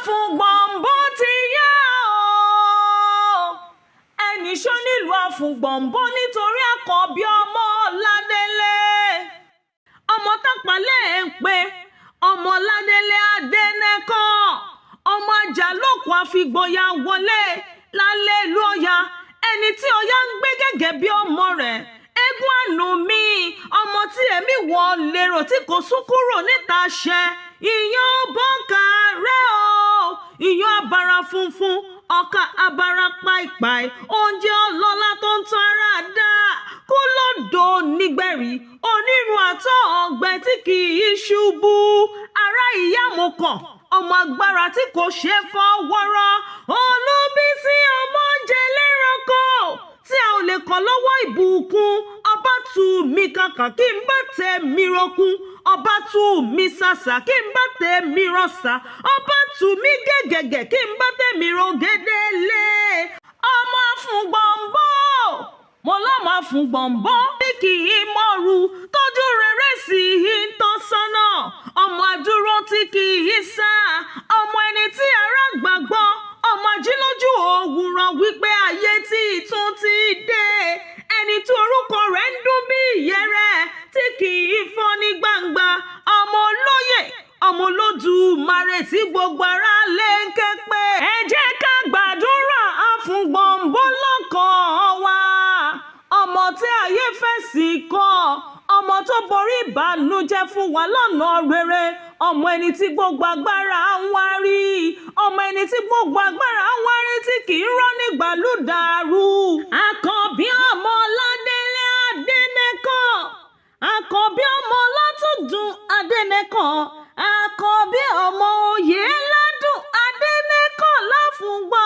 Àfùngbọ̀nbó ti yá o, ẹnì ṣó nílùú Àfùngbọ̀nbó nítorí àkànbí ọmọ Ládélé, ọmọ tápálẹ̀ ń pè ọmọ Ládélé Adẹnẹkan, ọmọ ajálòkù àfìgbóyà wọlé lálẹ́ ìlú Ọ̀yà, ẹni tí Ọ̀yà ń gbé gẹ́gẹ́ bí ọmọ rẹ̀. Eégún àánú mi, ọmọ tí ẹ̀mí wọ lérò tí kò sún kúrò níta ṣẹ. Ìyàn bọ́ǹkà rẹ̀ o, ìyàn abara funfun, ọkà abara pàìpàì, oúnjẹ ọlọ́lá tó ń tún ara dá, kó lọ́dọ̀ nígbẹ̀rí, onírun àtọ̀ ọ̀gbẹ́ tí kì í ṣubú. Ará ìyá mo kàn, ọmọ agbára tí kò ṣeé fọwọ́rọ́, Olúbísí ọmọ oúnjẹ lẹ́ranko tí a ò lè kọ́ lọ́wọ́ ìbùkún. Ọba tù mí kàkà kí n bá tẹ mi rọkun, ọba tù mí sàṣà kí n bá tẹ mi rọṣà, ọba tù mí gẹ̀gẹ̀gẹ̀ kí n bá tẹ mi rọgẹdẹlé. Ọmọ Àfùngbọ̀nbó, mo lọ́mọ Àfùngbọ̀nbó bí kì í mọ̀rù, tójú rere sì ń tọ́ sọ́nà, ọmọ àdúró tí kì í sá, ọmọ ẹni tí ara gbàgbọ́, ọmọ ajílójú òwúrọ̀ wípé ayé tí ìtún ti dé, ẹni tí orúkọ rẹ̀ ń dún bí ìyẹ̀rẹ̀ tí kì í fọ́ ní gbangba, ọmọ olóyè, ọmọ Olódùmarè tí gbogbo ara lè ń ké pé. Ẹ jẹ́ ká gbàdúrà Àfùngbọ̀nbó lọ́kàn wa, ọmọ tí ayé fẹ́ sí kọ́, ọmọ tó borí ìbànújẹ́ fún wa lọ́nà rere, ọmọ ẹni tí gbogbo agbára ń wá rí, ọmọ ẹni tí gbogbo agbára ń wá rí tí kì í rọ́ nígbàlúdàrú. Àkànbí ọmọ Ládélé Adẹnẹkan, àkànbí ọmọ Látúndùn Adẹnẹkan, àkànbí ọmọ Oyèládùn Adẹnẹkan láfùngbọ̀nbó.